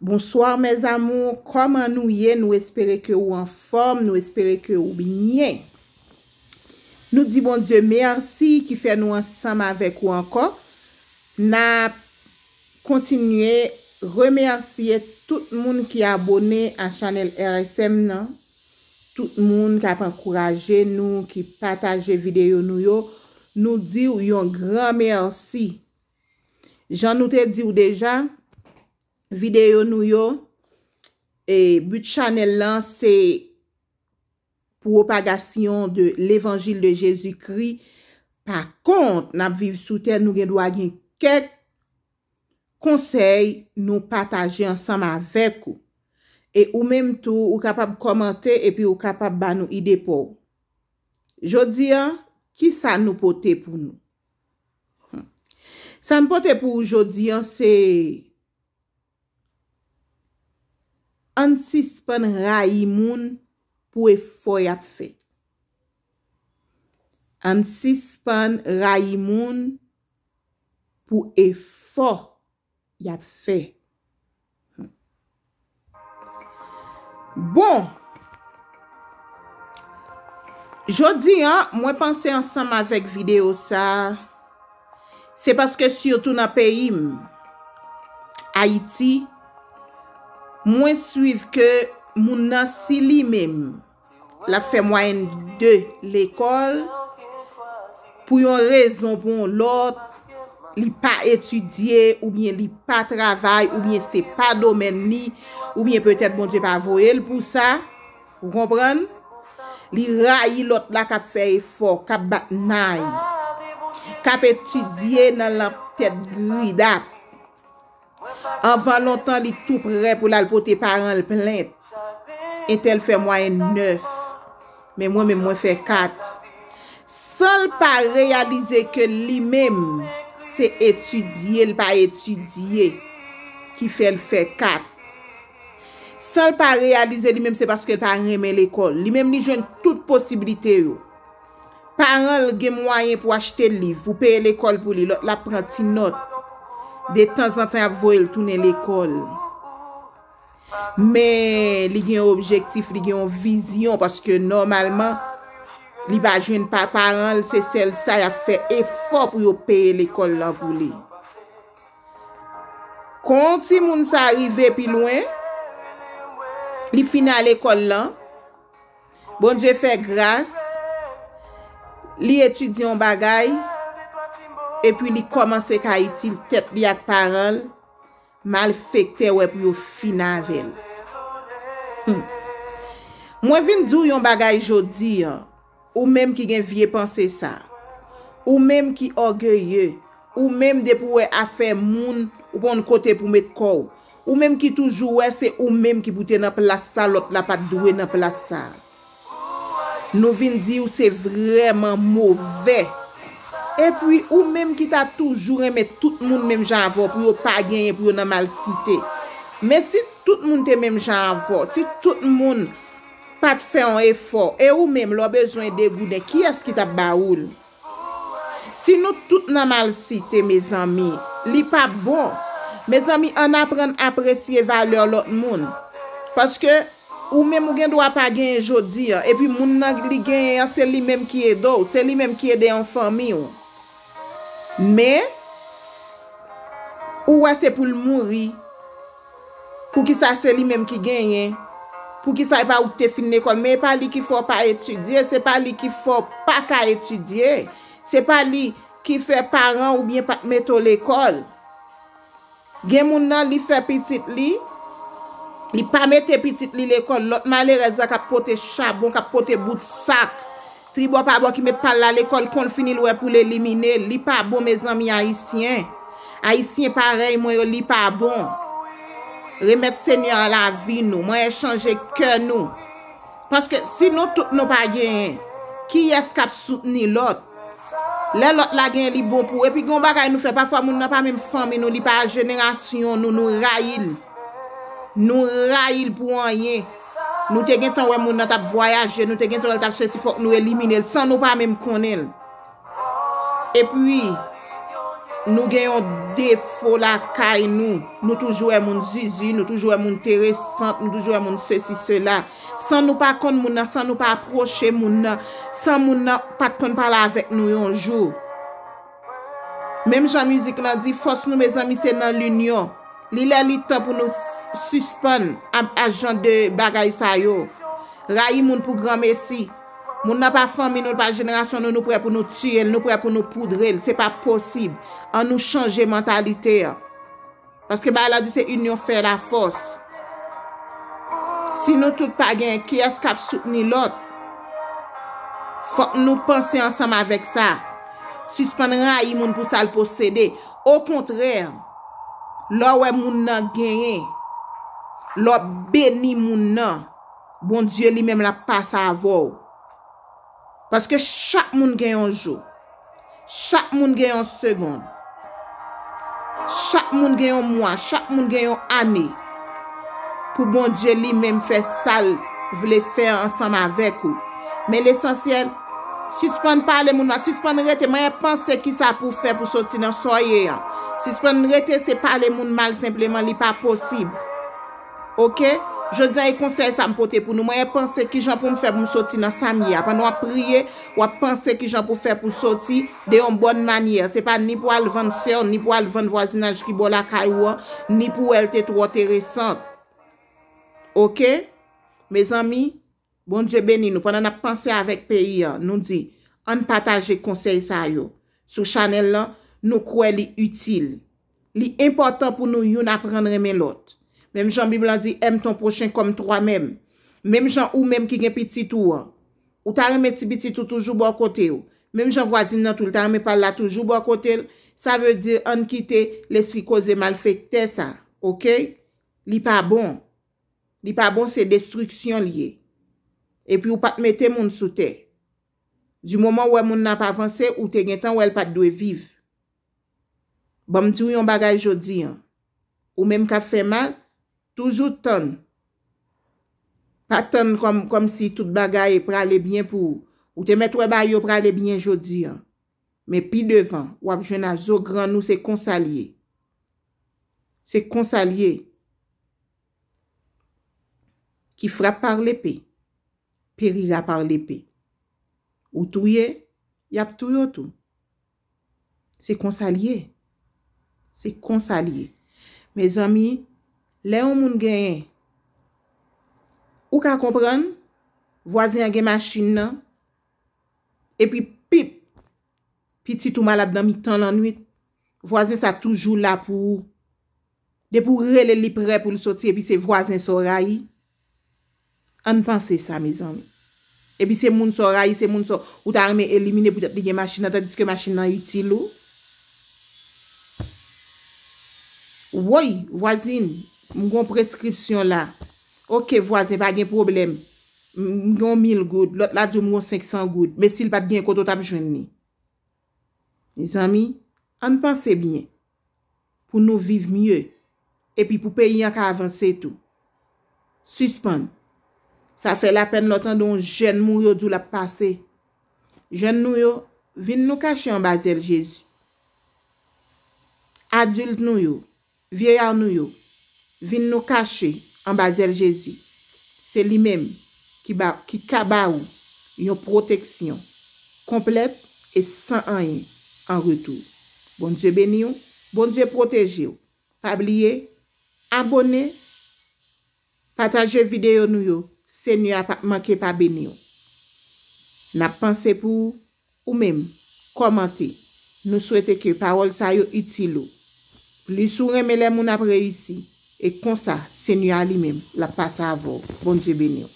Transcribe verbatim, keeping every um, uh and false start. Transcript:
Bonsoir mes amours, kòman nou ye? Nou espere ke ou anfòm, nou espere ke ou byen. Nou di Bondye mèsi ki fè nou ansanm avèk ou ankò. N ap kontinye remèsye tout moun ki abòne a chanèl R S M nan, tout moun k ap ankouraje nou, ki pataje videyo nou yo. Nou di w yon gran mèsi. Jan nou te di w deja, videyo nou yo, e, but chanèl lan se pwopagasyon de levanjil de Jezikri. Pa kont, n ap viv sou tè, nou gen dwa gen kèk konsèy nou pataje ansanm avèk ou. E ou menm tou, ou kapab kòmante epi ou kapab ba nou ide pa w. Jodi a, kisa nou pote pou nou? Hmm. Sa n pote pou ou jodi a, se ann sispann rayi moun pou efò y ap fè. Ann sispann rayi moun pou efò y ap fè. Bon, jodi a, mwen panse ansanm avèk videyo sa a, se paske sitou nan peyi m, Ayiti, mwen swiv ke moun nan, si li menm l ap fè mwayèn de lekòl, pou yon rezon, pou yon lòt, li pa etidye, oubyen li pa travay, oubyen se pa domèn li, oubyen petèt Bondye pa voye l pou sa, ou konprann? Li rayi lòt la k ap fè efò, k ap bat nay, k ap etidye nan lanp tèt gridap. Anvan lontan, li tou prè pou l al pote paran l plent. Entèl fè mwayèn nèf, men mwen menm, mwen fè kat. San l pa reyalize ke li menm, se etidye l pa etidye ki fè l fè kat. San l pa reyalize li menm, se paske l pa renmen lekòl. Li menm, li jwenn tout posiblite yo. Paran l gen mwayen pou achte liv, pou peye lekòl pou li, lòt la pran ti nòt. Detanzantan, y ap voye l tounen lekòl. Men, li gen yon objektif, li gen yon vizyon, paske nòmalman, li pa jwenn pa paran l, se sèl sa, y ap fè efò pou yo peye lekòl lan pou li. Kon timoun sa rive pi lwen, li fin al lekòl lan, Bondye fè gras, li etidye yon bagay, epi li kòmanse ka itil tèt li ak paran l, malfektè wè pou yo fin avè l. Hmm. Mwen vin di w yon bagay jodi a, ou menm ki gen vye panse sa, ou menm ki ògeye, ou menm depi w wè afè moun, ou pa konn kote pou met kò w, ou menm ki toujou wè se ou menm ki pou te nan plas sa, lòt la pa t dwe nan plas sa. Nou vin di w se vrèman movè. Epi ou menm ki ta toujou renmen tout moun menm jan avè w pou yo pa genyen, pou yo nan malsite. Men si tout moun te menm jan avè w, si tout moun pa t fè yon efò, e ou menm lè w bezwen de gouden, kiyès ki t ap ba ou l? Si nou tout nan malsite, mezanmi, li p ap bon. Mezanmi, ann aprann apresye valè lòt moun. Paske ou menm ou gen dwa pa genyen jodi a, epi moun nan li genyen an, se li menm ki ede w, se li menm ki ede yon fanmi w. Men, ou wè se pou l mouri. Poukisa se li menm ki genyen? Poukisa e pa ou ki te fin lekòl? Men e pa li ki fè w pa etidye, se pa li ki fè w pa ka etidye. Se pa li ki fè paran w oubyen pa t mete w lekòl. Gen moun nan, li fè pitit li, li pa mete pitit li lekòl. Lòt malerèz la k ap pote chabon, k ap pote bout sak, tribò pa bò ki met pa l la lekòl, konn fini l wè pou l elimine l. Li pa bon, mezanmi ayisyen. Ayisyen parèy mwen yo, li pa bon. Remèt Senyè a lavi nou. Mwen chanje kè nou. Paske si nou tout nou pa genyen, kiyès k ap soutni lòt? Lè lòt la genyen, li bon pou ou. Epi gen yon bagay nou fè, pafwa moun nan pa menm fanmi nou, li pa jenerasyon nou, nou rayi l. Nou rayi l pou anyen. Nou te gentan wè moun nan t ap vwayaje, nou te gentan wè l t ap sesi, fòk nou elimine l san nou pa menm konnen l. Epi, Nou gen yon defo lakay nou. Nou toujou wè moun zizi, nou toujou wè moun teresant, nou toujou wè moun sesi, sela. San nou pa konn moun nan, san nou pa apwoche moun nan, san moun nan pa t konn pale avèk nou yon jou. Menm jan mizik lan di, fòs nou, mezanmi, se nan linyon. Li lè li tan pou nou s- sispann ap a jan de bagay sa yo. Rayi moun pou granmesi. Moun nan pa fanmi nou, pa jenerasyon nou, nou prè pou nou tiye l, nou prè pou nou poudre l. Se pa posib. An nou chanje mantalite an. Paske bagay la di se inyon fè lafòs. Si nou tout pa gen, kiyès k ap soutni lòt? Fòk nou panse ansanm avèk sa. Sispann rayi moun pou sa l posede. Okontrè, lè w wè moun nan genyen, lè w beni moun nan, Bondye li menm l ap pase avè w. Paske chak moun gen yon jou. Chak moun gen yon segonn. Chak moun gen yon mwa, chak moun gen yon ane. Pou Bondye li menm fè sa l vle fè ansanm avèk ou. Men lesansyèl, sispann pale moun mal, sispann rete, mwen panse kisa pou fè pou soti nan sa w ye an. Sispann rete se pale moun mal senpleman, li pa posib. Oke? Jodi a e konsèy sa m pote pou nou. Mwen panse kijan pou m fè pou m soti nan sa m ye a. Pandan w ap priye, w ap panse kijan pou fè pou soti de yon bòn manyè. Se pa ni pou al vann sè w, ni pou al vann vwazinaj ki bò lakay ou an, ni pou wè l te twò teresant. Oke? Mezanmi, Bondye beni nou. Pandan n ap panse avèk peyi an, nou di, ann pataje konsèy sa yo sou chanèl lan, nou kwè li itil. Li enpòtan pou nou youn aprann renmen lòt. Menm jan Bib lan di, aime ton prochain comme toi-même. Menm jan ou menm ki gen pitit ou an, ou ta renmen ti pitit ou toujou bò kote w. Menm jan vwazin nan tou, li ta renmen pa l la toujou bò kote l. Sa vle di, ann kite lespri koze malfektè sa, oke? Li pa bon. Li pa bon, se destriksyon l ye. Epi ou pa t mete moun sou tè. Di moman w wè moun nan ap avanse, ou te gentan wè l pa t dwe viv. Ban m di w yon bagay jodi an. Ou menm k ap fè mal, toujou tann. Pa tann kòm, kòmsi tout bagay prale byen pou ou. Ou te mèt wè bagay yo prale byen jodi an. Men pi devan, w ap jwenn a zo grann ou, se konsa l ye. Se konsa l ye. Qui frappe par l'épée périra par l'épée. Ou touye, y ap touye w tou. Se konsa l ye. Se konsa l ye. Mezanmi, lè yon moun genyen, ou ka konprann, vwazen an gen machin nan, epi pip, pitit ou malad nan mitan lannwit, vwazen sa toujou la pou ou. Depi w rele l, li prè pou l soti, epi se vwazen sa w rayi. Ann panse sa, mezanmi. Epi se moun sa w rayi, se moun sa w ta renmen elimine poutèt li gen machin nan, tandiske machin nan itil ou. Woy, vwazin, m gon preskripsyon la. Oke, vwazen, pa gen pwoblèm. M, m gon mil goud, lòt la di w m gon senk san goud. Men si l pa t gen, kote w t ap jwenn li? Mezanmi, ann panse byen pou nou viv mye, epi pou peyi an ka avanse tou. Sispann. Sa fè lapèn lè w tande yon jèn mouri, yo di w l ap pase. Jèn nou yo, vin nou kache anba zèl Jezi. Adilt nou yo, vyeya nou yo, vin nou kache anba zèl Jezi. Se li menm ki ba, ki ka ba ou yon pwoteksyon konplèt e san anyen an retou. Bondye beni w, Bondye pwoteje w. Pa bliye, abòne, pataje videyo nou yo. Senyè a p ap manke pa beni w. N ap panse pou ou. Ou menm, kòmante. Nou swete ke pawòl sa yo itil ou. Plis ou renmen lè moun ap reyisi, e konsa, Senyè a li menm, l ap pase avè w. Bondye beni w.